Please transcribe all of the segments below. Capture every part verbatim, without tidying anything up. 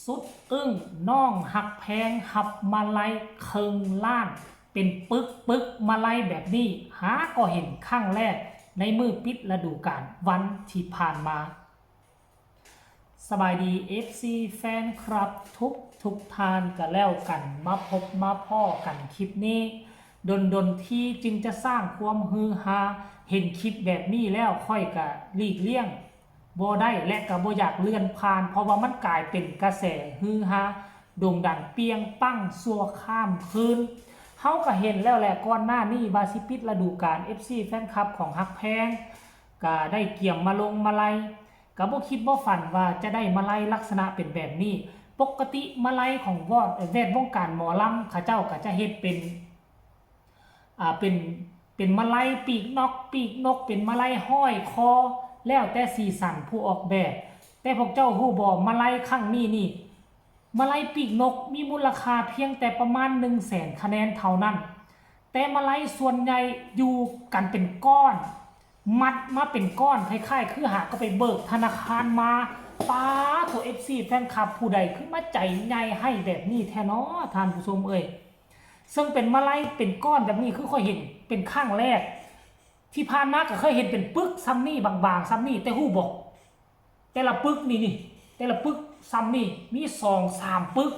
สุดอึ้ง น้องฮักแพงฮับมาลัยเคิงล้าน เป็นปึกปึกมาลัยแบบนี้ หาก็เห็นครั้งแรกในมื้อปิดฤดูกาลวันที่ผ่านมา สบายดี เอฟซี แฟนคลับทุกทุกท่านก็แล้วกัน มาพบมาพ้อกันคลิปนี้ ดนดนๆ ทีจึงจะสร้างความฮือฮา เห็นคลิปแบบนี้แล้วข้อยก็หลีกเลี่ยงบ่ได้ และก็บ่อยากเลื่อนผ่าน เพราะว่ามันกลายเป็นกระแสฮือฮา โด่งดังเปรี้ยงปังชั่วข้ามคืน เฮาก็เห็นแล้วแหละ ก่อนหน้านี้ว่าสิปิดฤดูกาล เอฟซี แฟนคลับของฮักแพงก็ได้เกียมมาลงมาลัย ก็บ่คิดบ่ฝันว่าจะได้มาลัยลักษณะเป็นแบบนี้ ปกติมาลัยของวอด แวดวงการหมอลำ เขาเจ้าก็จะเฮ็ดเป็น อ่า เป็น เป็นมาลัยปีกนก ปีกนก เป็นมาลัยห้อยคอ แล้วแต่สีสันผู้ออกแบบ แต่พวกเจ้าฮู้บ่ มาลัยครั้งนี้นี่ มาลัยปีกนกมีมูลค่าเพียงแต่ประมาณ หนึ่งแสน คะแนนเท่านั้น แต่มาลัยส่วนใหญ่อยู่กันเป็นก้อน มัดมาเป็นก้อน คล้ายๆ คือหาก็ไปเบิกธนาคารมา ป๊าโถ เอฟซี แฟนคลับผู้ใดคือมาใจใหญ่ให้แบบนี้แท้น้อ ท่านผู้ชมเอ้ย ซึ่งเป็นมาลัยเป็นก้อนแบบนี้คือข้อยเห็นเป็นครั้งแรก ที่ผ่านมาก็เคยเห็นเป็นปึกส่ำนี้ บางๆ ส่ำนี้ แต่ฮู้บ่ แต่ละปึกนี่นี่ แต่ละปึกส่ำนี้มีสองสามปึก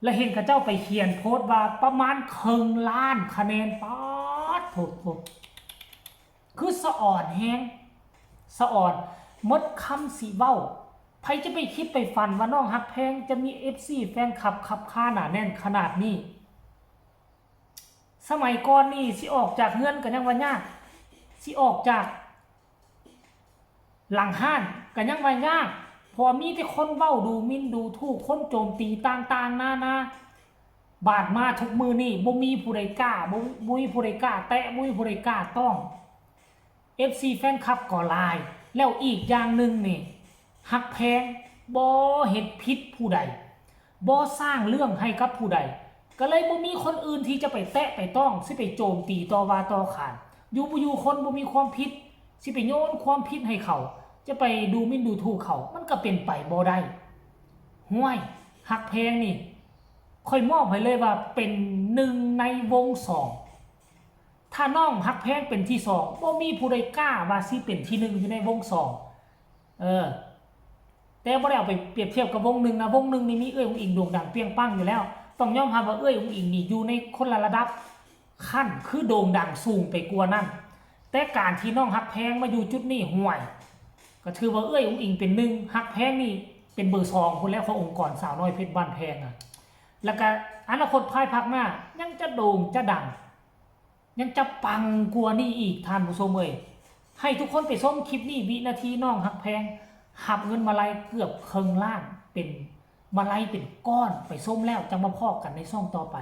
และเห็นเขาเจ้าไปเขียนโพสต์ว่าประมาณเคิงล้านคะแนน ป๊าดโถ คือสะออนแฮง สะออน หมดคำสิเว้า ไผจะไปคิดไปฝันว่าน้องฮักแพงจะมี เอฟซี แฟนคลับคับคาหนาแน่นขนาดนี้ สมัยก่อนนี่สิออกจากเฮือนก็ยังว่ายาก สิออกจากหลังห้านก็ยังว่ายาก เพราะว่ามีแต่คนเว้าดูหมิ่นดูถูก คนโจมตีต่างๆ นานา บาดมาทุกมื้อนี่บ่มีผู้ใดกล้า บ่ บ่มีผู้ใดกล้าแตะ บ่มีผู้ใดกล้าต้อง เอฟซี แฟนคลับก็หลาย แล้วอีกอย่างหนึ่งนี่ ฮักแพงบ่เฮ็ดผิดผู้ใด บ่สร้างเรื่องให้กับผู้ใด ก็เลยบ่มีคนอื่นที่จะไปแตะไปต้อง สิไปโจมตีต่อว่าต่อขาน อยู่บ่อยู่คนบ่มีความผิด สิไปโยนความผิดให้เขา จะไปดูหมิ่นดูถูกเขา มันก็เป็นไปบ่ได้ ห้วย ฮักแพงนี่ ข้อยมอบให้เลยว่าเป็นหนึ่งในวงสอง ถ้าน้องฮักแพงเป็นที่สอง บ่มีผู้ใดกล้าว่าสิเป็นที่หนึ่งอยู่ในวงสอง เออ แต่บ่ได้เอาไปเปรียบเทียบกับวงหนึ่งนะ วงหนึ่งนี่มีเอื้อยอุ๋งอิ๋งโด่งดังเปรี้ยงปังอยู่แล้ว ต้องยอมรับว่าเอื้อยอุ๋งอิ๋งนี่อยู่ในคนละระดับขั้น คือโด่งดังสูงไปกว่านั้น แต่การที่น้องฮักแพงมาอยู่จุดนี้ ห้วย ก็ถือว่าเอื้อยอุ๋งอิ๋งเป็นหนึ่ง ฮักแพงนี่เป็นเบอร์สองพู้นแหล้ว ขององค์กรสาวน้อยเพชรบ้านแพงอะ แล้วก็อนาคตภายภาคหน้ายังจะโด่งจะดัง ยังจะปังกว่านี้อีก ท่านผู้ชมเอ้ย ให้ทุกคนไปชมคลิปนี้ วินาทีน้องฮักแพงฮับเงินมาลัยเกือบเคิงล้าน เป็นมาลัยเป็นก้อน ไปชมแล้วจั่งมาพ้อกันในช่องต่อไป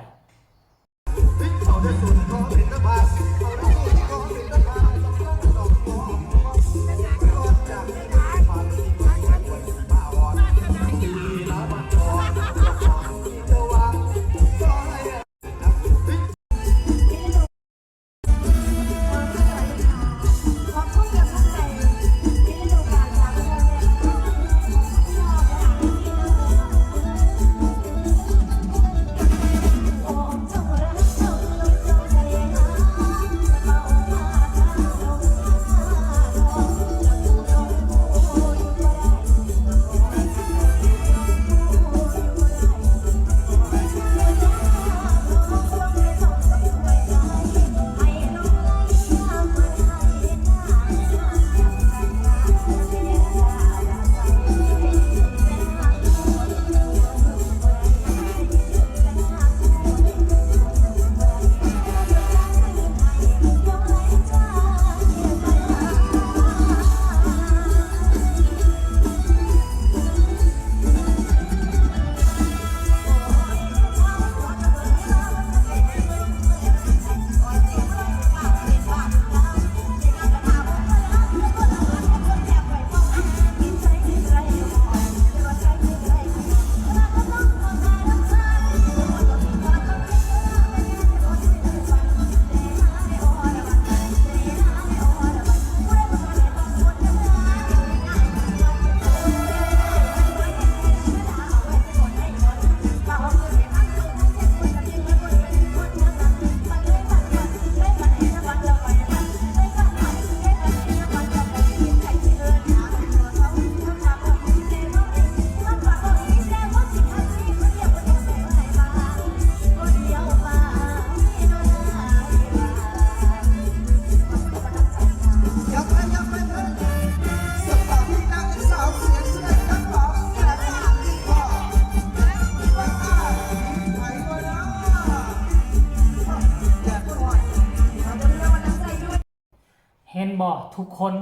ทุกคน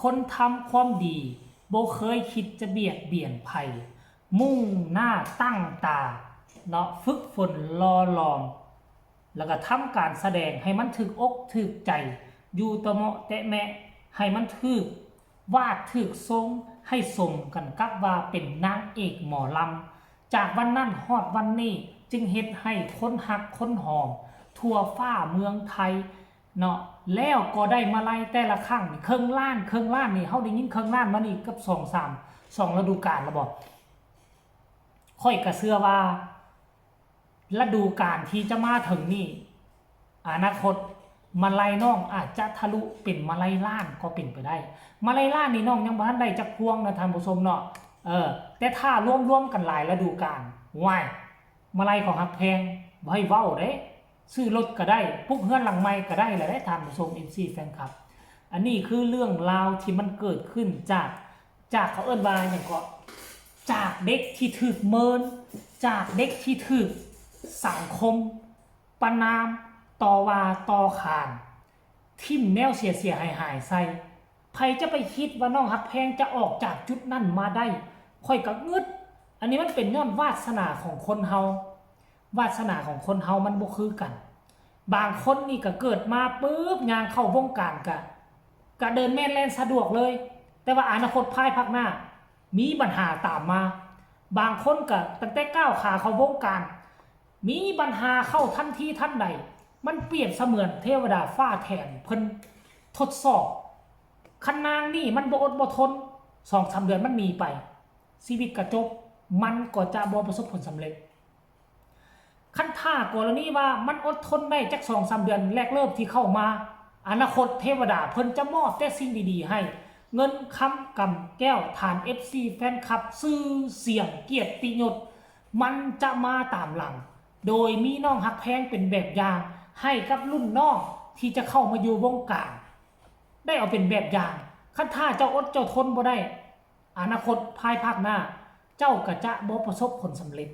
คนทำความดีบ่เคยคิดจะเบียดเบียนไผ มุ่งหน้าตั้งตาเนาะ ฝึกฝนหล่อหลอม แล้วก็ทำการแสดงให้มันถืกอกถืกใจ อยู่ตะเมาะแตะแมะ ให้มันถืกวาดถืกทรง ให้สมกันกับว่าเป็นนางเอกหมอลำ จากวันนั้นฮอดวันนี้จึงเฮ็ดให้คนฮักคนหอม ทั่วฟ้าเมืองไทยเนาะ แล้วก็ได้มาลัยแต่ละครั้งนี่เคิ่งล้าน เคิ่งล้านนี่ เฮาได้ยินเคิ่งล้านมานี่กับสองสาม สองฤดูกาลแล้วบ่ ข้อยก็เชื่อว่า ฤดูกาลที่จะมาถึงนี่ อนาคตมาลัยน้องอาจจะทะลุเป็นมาลัยล้านก็เป็นไปได้ มาลัยล้านนี่น้องยังบ่ทันได้จักพวงนะท่านผู้ชมเนาะ เออ แต่ถ้ารวมๆกันหลายฤดูกาล ว้าย มาลัยของฮักแพง บ่ให้เว้าเด้ ซื้อรถก็ได้ ปลูกเฮือนหลังใหม่ก็ได้แหละเด้ ท่านผู้ชม เอฟซี แฟนคลับ อันนี้คือเรื่องราวที่มันเกิดขึ้นจาก จากเขาเอิ้นว่าหยังก็ จากเด็กที่ถืกเมิน จากเด็กที่ถืกสังคมประณาม ต่อว่าต่อขาน ถิ่มแนวเสียๆหายๆใส่ ไผจะไปคิดว่าน้องฮักแพงจะออกจากจุดนั้นมาได้ ข้อยก็งึด อันนี้มันเป็นย้อนวาสนาของคนเฮา วาสนาของคนเฮามันบ่คือกัน บางคนนี่ก็เกิดมาปุ๊บย่างเข้าวงการกะ กะเดินแม่นแล่นสะดวกเลย แต่ว่าอนาคตภายภาคหน้า มีปัญหาตามมา บางคนก็ตั้งแต่ก้าวขาเข้าวงการ มีปัญหาเข้าทันทีทันใด มันเปรียบเสมือนเทวดาฟ้าแถมเพิ่นทดสอบ คันนางนี่มันบ่อดบ่ทน สองสามเดือนมันหนีไป ชีวิตก็จบ มันก็จะบ่ประสบผลสำเร็จ คันถ้ากรณีว่ามันอดทนได้จักสองสามเดือนแรกเริ่มที่เข้ามา อนาคตเทวดาเพิ่นจะมอบแต่สิ่งดีๆให้ เงินคำกำแก้ว ฐาน เอฟซี แฟนคลับ ชื่อเสียงเกียรติยศ มันจะมาตามหลัง โดยมีน้องฮักแพงเป็นแบบอย่างให้กับรุ่นน้องที่จะเข้ามาอยู่วงการ ได้เอาเป็นแบบอย่าง คันถ้าเจ้าอดเจ้าทนบ่ได้ อนาคตภายภาคหน้า เจ้าก็จะบ่ประสบผลสำเร็จ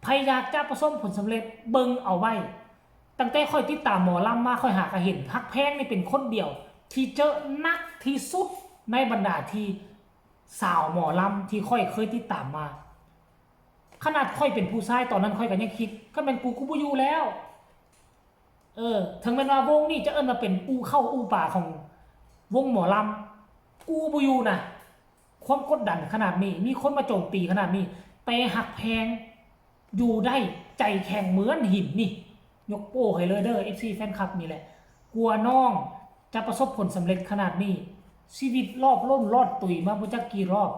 ไผอยากจะประสบผลสำเร็จ เบิ่งเอาไว้ ตั้งแต่ข้อยติดตามหมอลำมา ข้อยหากะเห็นฮักแพงนี่เป็นคนเดียว ที่เจอหนักที่สุดในบรรดาที่สาวหมอลำที่ข้อยเคยติดตามมา ขนาดข้อยเป็นผู้ชายตอนนั้นข้อยก็ยังคิด คันแม่นกู กูบ่อยู่แล้ว เออ ถึงแม้ว่าวงนี้จะเอิ้นว่าเป็นอู่เข้าอู่ปลาของวงหมอลำ กูบ่อยู่นะ ความกดดันขนาดนี้ มีคนมาโจมตีขนาดนี้ แต่ฮักแพงอยู่ได้ ใจแข็งเหมือนหินนี่ ยกโป้ให้เลยเด้อ เอฟซี แฟนคลับนี่แหละ กลัวน้องจะประสบผลสำเร็จขนาดนี้ ชีวิตรอบล้มรอดตุยมาบ่จักกี่รอบ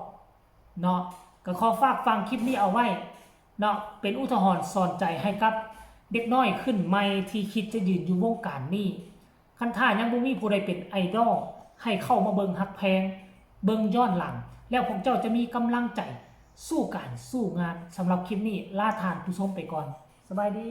เนาะ ก็ขอฝากฟังคลิปนี้เอาไว้เนาะ เป็นอุทาหรณ์สอนใจให้กับเด็กน้อยขึ้นใหม่ที่คิดจะยืนอยู่วงการนี้ คันถ้ายังบ่มีผู้ใดเป็นไอดอล ให้เข้ามาเบิ่งฮักแพง เบิ่งย้อนหลัง แล้วพวกเจ้าจะมีกำลังใจสู้การสู้งาน สำหรับคลิปนี้ลาท่านผู้ชมไปก่อน สบายดี